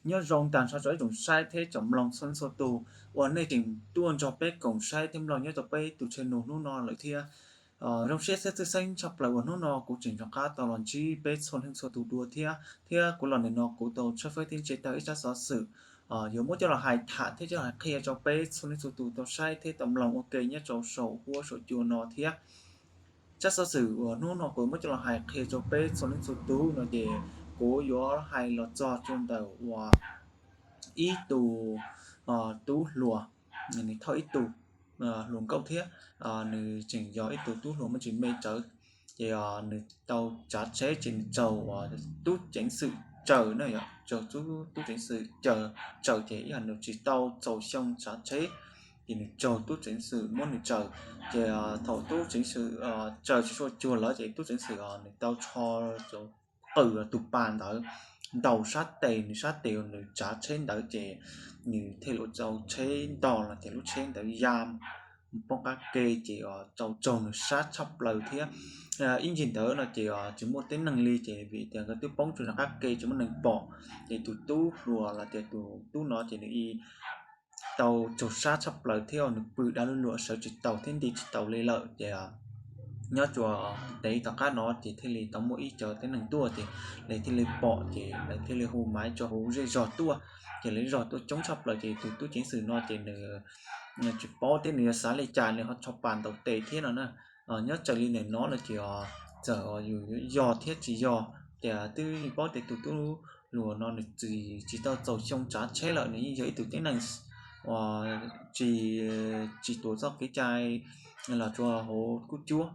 Nyob zoo tag nrho rau ib tsoom saib thiab tsoom mloog txhua leej txhua tus uas nej tseem tuaj nrog peb koom saib thiab mloog nyob rau peb tus channel hnub no lawm thiab. Zoo siab thiab tshwj xeeb tshaj plaws uas hnub no kuv tseem rov qab tau los ntsib peb txhua leej txhua tus dua thiab. Thiab kuv los ntawm no kuv tau tshawb fawb thiab ntsib tau ib tsab xov xwm yuav muab coj los hais tham thiab coj los hais qhia rau peb txhua leej txhua tus tau saib thiab tau mloog ua ke nyob rau saum huab saum cua no thiab. Tsab xov xwm uas hnub no kuv muab coj los hais qhia rau peb txhua leej txhua tus no ces kuv yuav hais los txog rau ntawm uas ib tug tub hluas, nws thauj ib tug hluas nkauj thiab nws tseem yog ib tug tub hluas muaj tsis me tsawv. Ces nws tau tsav tsheb ces nws raug tub ceev xwm tsaws na yom, raug tub ceev xwm tsaws ces ib yam nws tsis tau txaus xyoo tsav tsheb ces nws raug tub ceev xwm muab nws tsaws. Ces thaum tub ceev xwm tsaws tsis tshua cuag lawv ces tub ceev xwm nws tau rho qws tus pas ntawd ntaus sab tes nws sab tes uas nws tsav tsheb ntawd ces nws thiaj li ua rau tsheb ntog los ces lub tsheb ntawd ya mus poob qab ke ces tau raug nws sab tshaj plaws thiab. Ib ncig ntawd no ces tsis muaj tib neeg li ces vim tias nkawd twb poob rau qab ke tsis muaj neeg pom. Ces tus tub hluas los tias tus tub no ces nws tau raug sab tshaj plaws thiab nws pw dab lub luam sawv tsis taus thiab nti tsis taus li lawm ces nyob rau ntev tom qab no ces thiaj li tau muaj ib co tib neeg tuaj ces lawv thiaj li pom ces lawv thiaj li hu maiv rau hauv zej zog tuaj. Ces lawv zej zog tuaj coob tshaj plaws ces tus tub ceev xwm no ces nws tsis paub thiab nws yuav xav li cas nws ho rho pas ntaus tes thiab no na. Nyob raws li ntawm no no ces txawm yus yuav yog thiab tsis yog ces twb yeej paub tias tus tub hluas no nws tsis tau txaus xyoo tsav tsheb lawm, nws yeej yog ib tug tib neeg uas tsis, tsis tuav txoj kev cai los rau hauv kuj cuab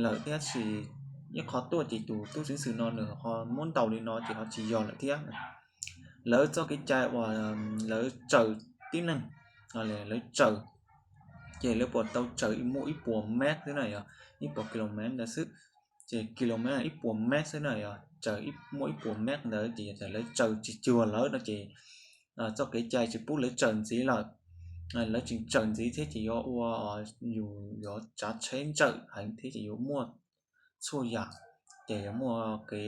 lawm thiab sis ib qho tuaj ces tus tub ceev xwm no nws ho muab ntaus li no ces ho tsis yog lawm thiab. Lawv txoj kev cai uas lawv tsaws tib neeg, lawv tsaws ces lawv puas tau tsaws muaj ib puas mev xwb na yog ib puas kilomev ntawd xwb. Ces kilomev ib puas mev xwb na yog tsaws muaj ib puas mev ntawd ces yog tias lawv tsaws tsis cuag lawv no ces txoj kev cai tsis pub lawv tsaws ntxiv lawm. Lawv tseem tsaws ntxiv thiab ces yuav ua yus yuav tsav tsheb ntsawm heev thiab ces yuav muaj txhua yam, ces yuav muaj kev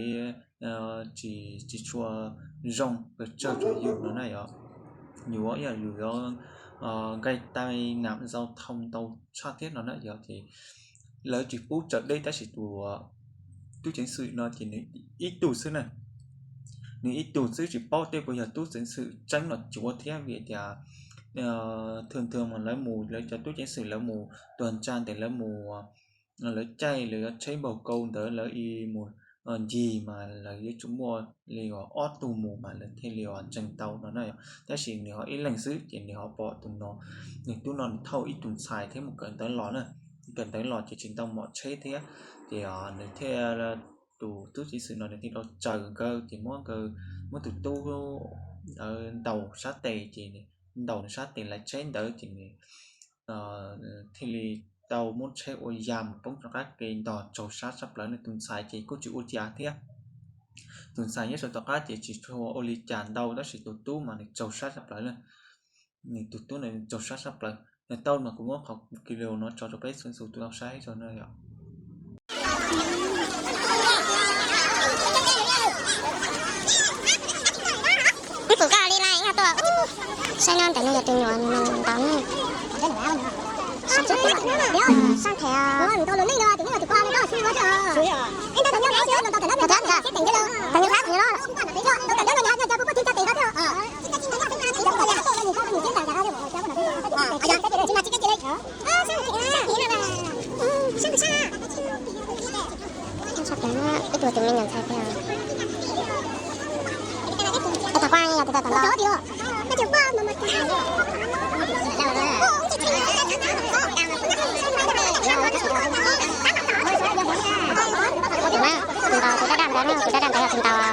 tsis, tsis tshua zoo pes tsawg rau yus no na yog. Yuav ib yam yus yuav nqaij tai nam zau thau ntau tshaj thiab no na yog ces lawv tsis pub tsaws deb tab sis tus tub ceev xwm no ces nws ib tug xwb na. Nws ib tug xwb tsis paub tej puas yog tub ceev xwm tseeb los cuav thiab vim tias thường thường mas lawv mus lawv cov tub ceev xwm lawv mus tuag ntsa ntawm lawv mus lawv caij lawv yuav tsheb npaug kau ntawd lawv mus ncig mas lawv yuav tsum muaj li ob tug mus mas lawv thiaj li ntseeg tau no na. Tab sis nws ho ib leeg xwb ces nws ho pom tus no, nws tub no nws thauj ib tug ntxhais thiab mus kawm ntawv los na. Kawm ntawv los ces tsis tau mom tsheb thiab ces nws thiaj, tus tub ceev xwm no nws thiaj tau tsaws nkawd ces muab nkawd, muab tus tub ntaus sab tes ces ntaus nws sab tes lawv tsheb ntawd ces nws thiaj li tau muab tsheb ua ya mus poob rov qab ke ntog raug sab tshaj plaws. Nws tus ntxhais ces kuj tsis ua cas thiab. Tus ntxhais nyob rau tom qab ces tsis tshua ua li cas ntau tab sis tus tub mas nws raug sab tshaj plaws na. Nws tus tub nws raug sab tshaj plaws. Nws tau mas kuv muab qhov video no tso rau peb txhua tus tau saib rau no yom. Ib pum koj li lais tuaj. Saib no ntawm no yog tus nyuam nws ntaus ne. Sab tshaj plaws. Sab them. Ib tug tus me nyuam ntxhais tiag. Tus qab yog tus tau tom no. Tus na, tus ntaus tus dab dab ntawd na, tus dab dab ntawd yog tus ntaus.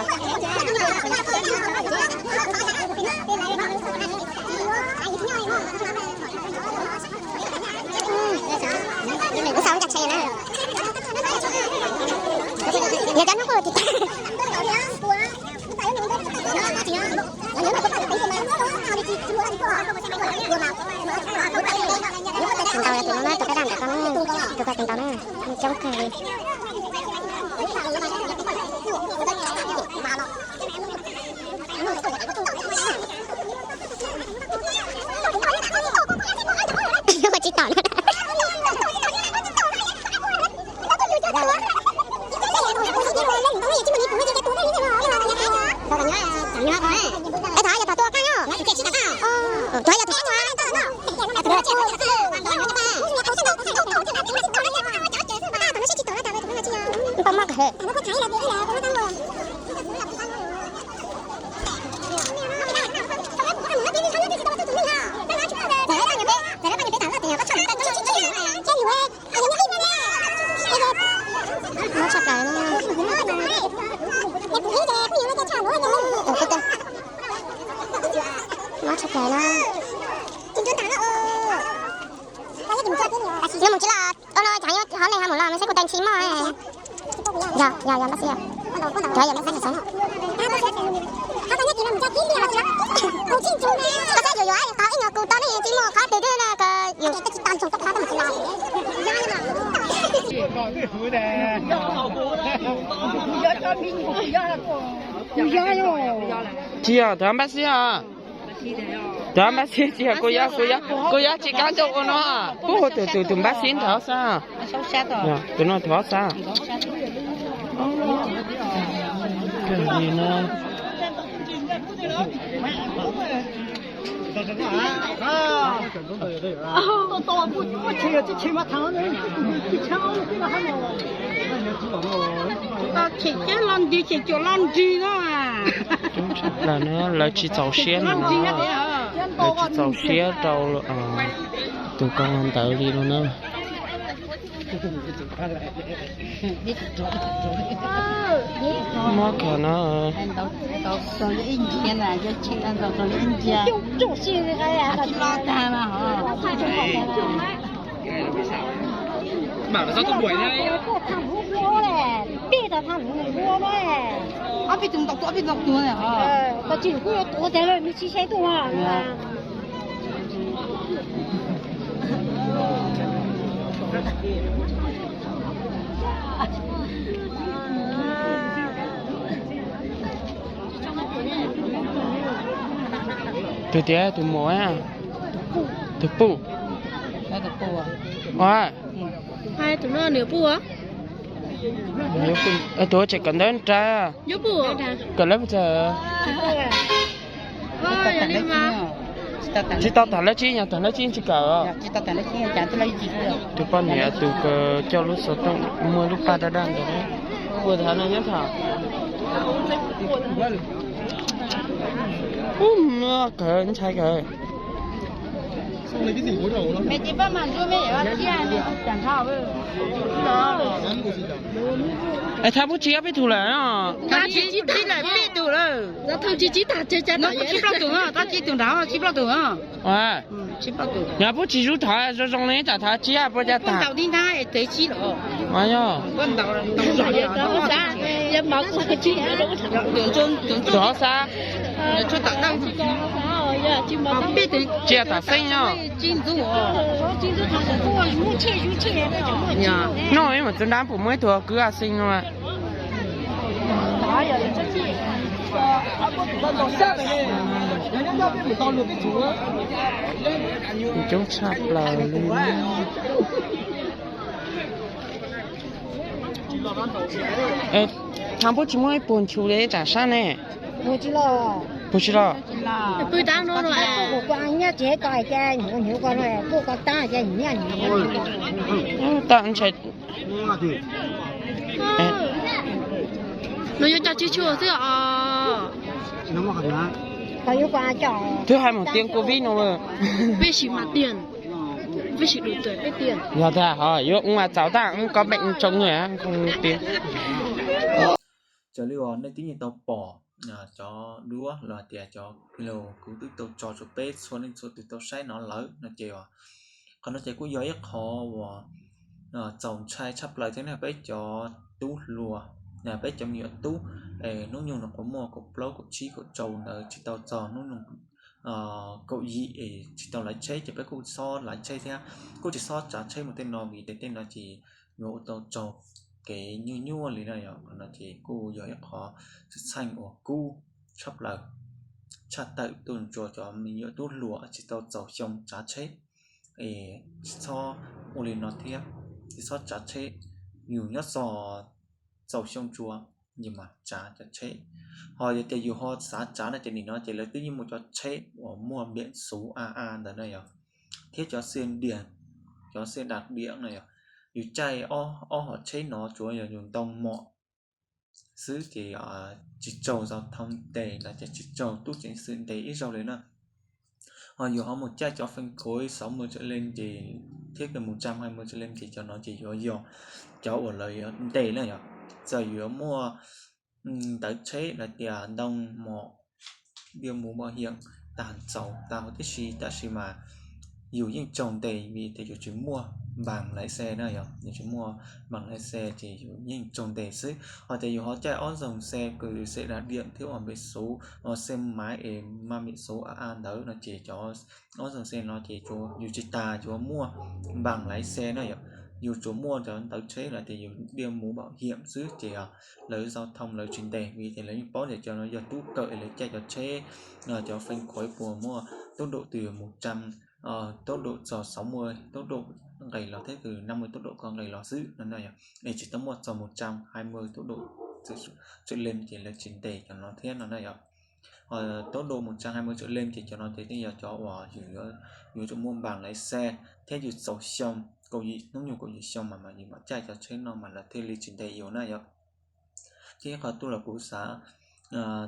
Kuv xav ua ncaj tsheb na. Yog cov hnub kuj tis tas. Tus ntaus yog tus no na, tus dab dab ntawm ko na, tus ko tus ntaus na, coob kawg li. Mob tshaj plaws na. Mob tshaj plaws na. Nws mus tsis los, ua no tsam yuav hov neeg ho mus los, nws saib kuv tais ntxhi mog. Yog, yog, yog npab xib. Cov yog npab xib saib. Koj saib yuav yuav qhov ib nyuag kuv tau nej tsis muaj qhov twg twb na ko yus. Tsis yog, thov npab xib os. Thov npab xib tsis yog kuv yog, kuv yog, kuv yog tsis kam ntuj ua no. Puag tus, tus, tus npab xib nrog xab. Tus no thov xab. Chem cem los nrig, chem cuam los nrig no. Lawv tsis txaus siab no, lawv tsis txaus siab rau tus koj ntawd li no na. Mob kawg no. Tus tias tus muam, tus puj. Tus no nws puj. Tus tseem kawm ntawv nrad, kawm lab tag. Tsis tau tag lab tsib, yog tag lab tsib tsis kawm. Tus poj niam tus coj lub xov tooj muaj lub paj daj daj ntawd, ua thav no nyob thaum ub no kawg ntshai kawg. Es thab pub tsis ob peb tug lawm. Thab tsis peb tug lawm. Tsis plaub tug, thab tsis tug nrad, tsis plaub tug. Yog pub tsis zub thov zoo zoo li tsam thov tsis puas cas tag. Tus hov xav tsis yog tam xeeb no. Noj ib mus txog nrad puas muaj ib tug kwv a xeeb no. Coob tshaj plaws li. Thab pub tsis muaj ib puag nchu li tsam sab ne. Puag tsis los. Tab ntshai. No yuav coj tsib tshuaj xwb os. Twb hais mus tias covid no. Peb sim mas tiag, peb sim du tawm peb tiag. Yog tag ho yuav ua txaus tab ub koj pem tsoo tias. Raws li uas nej twb yeej tau pom cov duab los tias cov video kuv twb tau tso rau peb txhua leej txhua tus tau saib no lawm no ces qhov no ces kuj yog ib qho uas txaus ntshai tshaj plaws thiab na peb cov tub hluas, peb cov me nyuam tub hnub nyoog no qhuav muaj kaum plaub kaum tsib kaum rau ntawd tsis tau txog hnub nyoog kaum yim es tsis tau laiv tsheb ces peb kuj tsis txhob laiv tsheb thiab kuj tsis txhob tsav tsheb mus tej no vim tias tej no ces yuav ua tau raug kev nyuaj nyuaj li na yom. Qhov no ces kuj yog ib qhov txhij txheej uas kub tshaj plaws tshaj tawm tuaj rau cov me nyuam tub hluas tsis tau txaus xyoo tsav tsheb es tsis txhob ua li no thiab, tsis txhob tsav tsheb yus nyob txog txaus xyoo tsuas yus mam tsav cov tsheb. Ho yog tias yus ho xav tsav no ces nim no ces lawv twb yeej muaj cov tsheb uas muaj npiam xuv a a ntawd na yog, thiab cov xe đặc, cov xe đặc biệt no yog, yus caij ob hom tsheb no tsuav yog yus ntoo mom xwb ces tsis raug giao thông ntes los ces tsis raug tub ceev xwm ntes ib zaug li na. Ho yus ho mus caij cov phanh khối sáu mươi trở lên ces thiab mus một trăm hai mươi trở lên ces cov no ces yuav yog cov uas lawv yuav ntes na yog. Txawm yuav muaj ntawv tsheb los tias ntoo mom, đeo mũ bảo hiểm tag txaus tau tib si, tab sis mas yus yeej raug ntes vim tias yus tsis muaj bằng lái xe na yog, yus tsis muaj bằng lái xe ces yus yeej raug ntes xwb. Ho tias yus ho caij ob zoo xe kws xe đặc biệt thiab uas npiam xuv, xe máy es mang biển số a a ntawd no ces cov ob zoo xe no ces yus tsis tas yuav muaj bằng lái xe na yog, yus tsuas muaj cov ntawv tsheb los tias yus đeo mũ bảo hiểm xwb ces lawv giao thông lawv tsis ntes vim tias lawv yeej paub tias cov no yog tub kawm es lawv caij cov tsheb, cov phanh khối puas muaj tốc độ từ một trăm, tốc độ txog sáu mươi, tốc độ nqis los thiab từ năm mươi tốc độ ko nqis los xwb no na yog, es tsis tau muaj txog một trăm hai mươi tốc độ trở lên ces lawv tsis ntes cov no thiab no na yog. Tốc độ một trăm hai mươi trở lên ces cov no ces yeej yog cov uas yus yuav tsum muaj bằng lái xe thiab yus txaus xyoo, kaum yim, hnub nyoog kaum yim xyoo mas mas yus mam caij cov tsheb no mas lawv thiaj li tsis ntes yus na yog. Thiab ib qho tuaj los kuv xav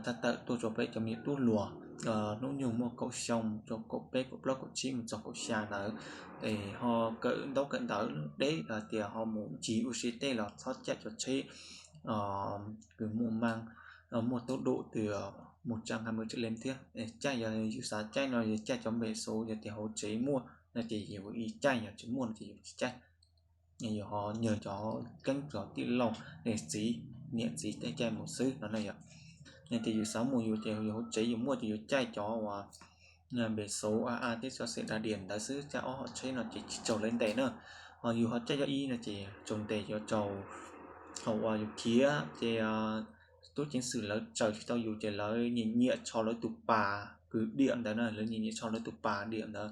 tham tawm tuaj rau peb cov me tub hluas hnub nyoog muaj kaum xyoo, rau kaum peb, kaum plaub, kaum tsib mus txog kaum xya ntawd, es ho kawm ntaub kawm ntawv deb los tias ho mus ncig ua si tej los txhob caij cov tsheb kws muaj mang, muaj tốc độ từ một trăm hai mươi trở lên thiab. Caij, yog yus xav caij no yus caij cov npiam xuv, yog tias hauv tsev muaj no ces yus caij, yog tsis muaj no ces yus tsis caij. Yus ho nyiag cov keeb cov tij laug, txiv, niam txiv tej caij mus xwb no na yog. Yog tias yus xav mus yus ces yus hauv tsev yus muaj ces yus caij cov uas npiam xuv a a thiab cov xe đặc biệt ntawd xwb, caij ob hom tsheb no ces tsis raug lawv ntes na. Ho yus ho caij cov ib no ces raug ntes, yuav raug, thaum uas yus khiav ces tub ceev xwm lawv tsaws tsis tau yus ces lawv nyiam nyiam tso lawv tus pas kws diam ntawd na, lawv nyiam nyiam tso lawv tus pas diam ntawd,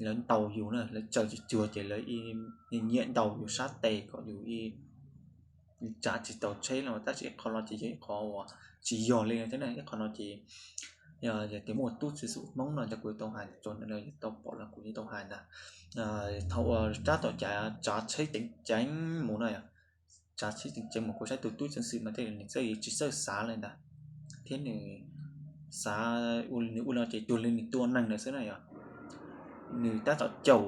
lawv ntaus yus na, lawv tsaws tsis cuag ces lawv nyiam nyiam ntaus yus sab tes kom yus tsav tsis tau tsheb los, tab sis ib qho no ces yog ib qho uas tsis yog li thiab na. Ib qho no ces yog tias muaj tub ceev xwm Hmoob no ces kuv tau hais rau ntawd, tau pom los kuv yeej tau hais ntag. Thaum uas tab tom cav tsav tsheb ceev ceev mus no yog, tsav tsheb ceev ceev mus kuv saib tus tub ceev xwm mas thiaj li nws txawj, tsis txawj xav li ntag, thiab nws xav ua li nws ua no ces cuag li nws tua neeg ntawd xwb na yog. Nws tab tom caum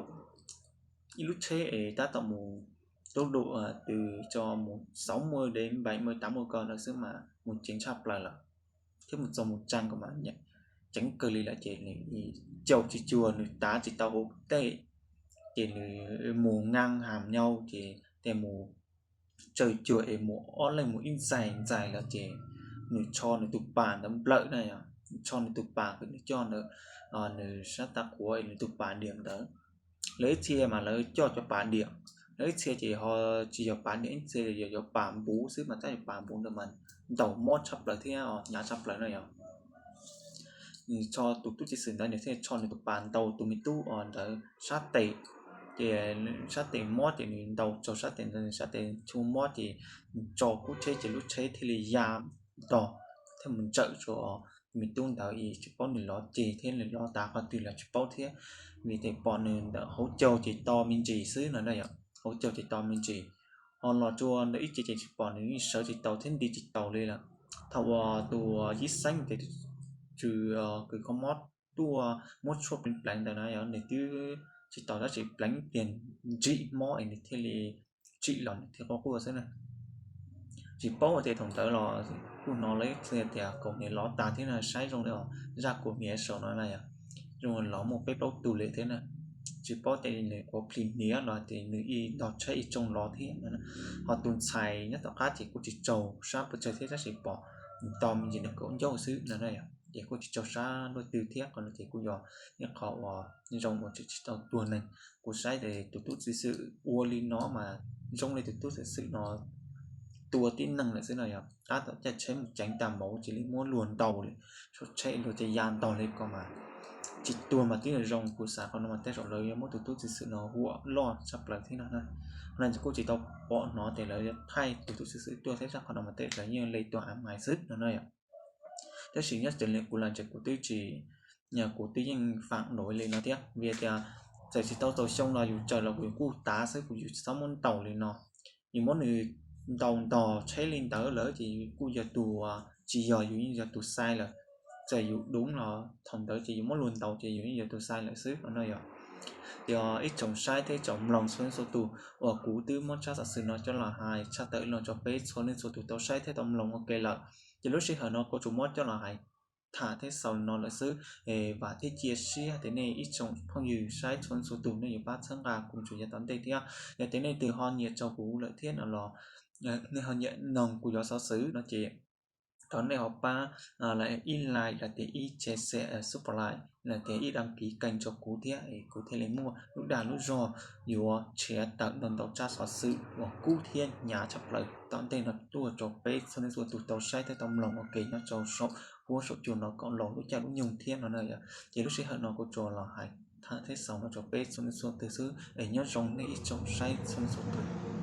ib lub tsheb es tab tom mus tốc độ từ cho mus sáu mươi đến bảy mươi, tám mươi ko ntawd xwb mas mus ceev tshaj plaws lawm, thiab mus txog mus tsa ko mas ceev kawg li lawm ces nws caum tsis cuag, nws tav tsis tau hauv tej, ces nws mus ngang hàm nhau ces tes mus tsaws cuag es mus ob leeg mus ib ntxais ntxais lawm ces nws tsho nws tus pas ntawd nplawm na yog, tsho nws tus pas kws nws coj ntawd, nws sab tav quav es nws tus pas diam ntawd. Lawv ib txhia mas lawv coj cov pas diam, lawv ib txhia ces ho tsis yog pas diam, ib txhia yog cov pas npuv xwb mas tab yog pas npuv ntawd mas ntaus mob tshaj plaws thiab hnyav tshaj plaws na yog. Nws tsho, tus tub ceev xwm ntawd nws thiaj tsho nws tus pas ntaus tus me tub ntawd sab tes, ces sab tes mob ces nws ntaus rau sab tes ntawd, sab tes txhua mob ces nws tso kub tsheb ces lub tsheb thiaj li ya ntog thiab mus ntsawm rau tus me tub ntawd es tsis paub nws lov ceg thiab nws lov tav qhov twg los tsis paub thiab, vim tias pom nws ntawm hauv caug ces to me ntsis xwb no na yog, hauv caug ces to me ntsis. Ho los rau ntawm ib ce ces tsis pom, nws yeej sawv tsis tau thiab nti tsis taus li lawm. Thaum uas tus yib xeeb ces tus tswv kws kho mob tuaj muab tshuaj pleev pleev ntawd na yog, nws twb tsis tau tab sis pleev tiag ntsim mob es nws thiaj li tsim los nws thiaj quaj quaj xwb na. Tsis paub tias thaum ntawd los kuj hnov lawv txhia tias kaus hniav lov tag thiab no, saib zoo li zaj kaus hniav saum no na yog, zoo lov muaj peb plaub tug li thiab na. Tsis paub tias nws quav plhis hniav los tias nws ib ntog tsheb ib tsoog lov thiab no. Ho tus ntxhais nyob tom qab ces kuj tsis raug sab pes tsawg thiab tab sis pom nws to me ntsis nws kaum ncauj xwb no na yog, ces kuj tsis raug sab luaj twg thiab. Qhov no ces kuj yog ib qho uas zoo uas tseem tsis tau tuag neeg. Kuv saib tus tub ceev xwm ua li no mas zoo li tus tub ceev xwm no tua tib neeg lawm xwb no yog, tab tom caij tsheb mus ceev tag npaum cia li muab luag ntaus li, sau tsheb luag cia ya ntog li ko mas Tsis tuag mas twb zoo, kuv xav qhov no mas tej zaum lawv yuav muab tus tub ceev xwm no huam loj tshaj plaws thiab no na. Qhov no kuj tsis tau pom hnov tias lawv yuav thaij tus tub ceev xwm tuag thiab, rau qhov no mas tej zaum lawv yeej li tua av mais xwb no na yom. Tab sis nyob raws li kuv los ntshe kuv twb tsis, kuv twb yeej fam nrov li no thiab, vim tias txawm tsis tau txaus xyoo los yus tsaws los kuv yus kuj tav xwb, kuv yus tsis txhob muab ntaus li no. Yus muab nws ntaus ntog tsheb li ntawd lawm ces yus kuj yog tus, tsis yog, yus yeej yog tus sai lawm. Txawm yus dub los thaum ntawd ces yus muab luag ntaus ces yus yeej yog tus sai lawm xwb no yom. Ces ib tsoom saib thiab tsoom mloog txhua leej txhua tus, uas kuv twb muab tsab xov xwm no coj los hais tshaj tawm los rau peb txhua leej txhua tus tau saib thiab tau mloog ua ke lawm. Ces lub sij hawm no kuv tsuas muab coj los hais tham thiab xaus no lawm xwb. Vam thiab cia siab tias nej ib tsoom phooj ywg saib txhua leej txhua tus nej yuav pab txhawb nqa kuv tsuas yav tom ntej thiab. Yog tias nej twb ho nyiam rau kuv lawm thiab no los, nej ho nyiam mloog kuv cov xov xwm no ces thov nej ho pab ib like los tias ib share, subscribe los tias ib đăng ký kênh rau kuv thiab es kuv thiaj li muaj lub dag lub zog yuav tshiav tawm ntau ntau tsab xov xwm uas kub thiab hnyav tshaj plaws tom ntej no tuaj rau peb txhua leej txhua tus tau saib thiab tau mloog ua ke nyob rau saum huab saum cua no kom laus lub caij lub nyoog thiab no na yom. Ces lub sij hawm no kuv tsuas los hais tham thiab xaus no rau peb txhua leej txhua tus xwb es nyob zoo nej ib tsoom saib txhua leej txhua tus.